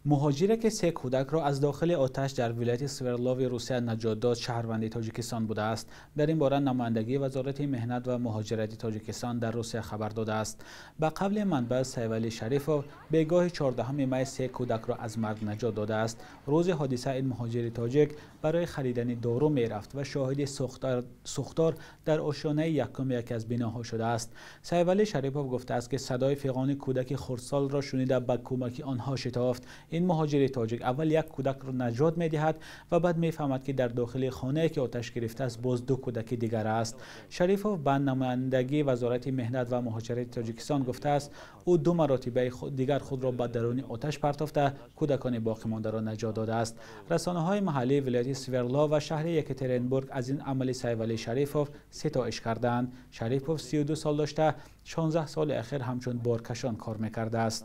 Муҳоҷире, ки се кӯдакро аз дохили оташ дар вилояти Свердлови Русия наҷот дод, шаҳрванди Тоҷикистон будааст. Дар ин бора намояндагии Вазорати меҳнат ва муҳоҷирати Тоҷикистон дар Русия хабар додааст. Ба қавли манбаъ, Сайвали Шарифов бегоҳи 14 май се кӯдакро аз марг наҷот додааст. Рӯзи ҳодиса ин муҳоҷири тоҷик барои харидани дору мерафт ва шоҳиди сӯхтор дар ошёнаи якуми яке аз биноҳо шудааст. Сайвали Шарифов гуфтааст, ки садои фиғони кӯдаки хурдсолро шунида, ба кӯмаки онҳо шитофт. Ин муҳоҷири тоҷик аввал як кӯдакро наҷот медиҳад ва баъд мефаҳмад, ки дар дохили хонае, ки оташ гирифтааст, боз ду кӯдаки дигар аст. Шарифов ба намояндагии Вазорати меҳнат ва муҳоҷирати Тоҷикистон гуфтааст, ӯ ду маротиба дигар худро ба даруни оташ партофта, кӯдакони боқимондаро наҷот додааст. Расонаҳои маҳаллии вилояти Свердлов ва шаҳри Екатеринбург аз ин амали Сайвали Шарифов ситоиш кардаанд. Шарифов 32 сол дошта, 16 соли охир ҳамчун боркашон кор мекардааст.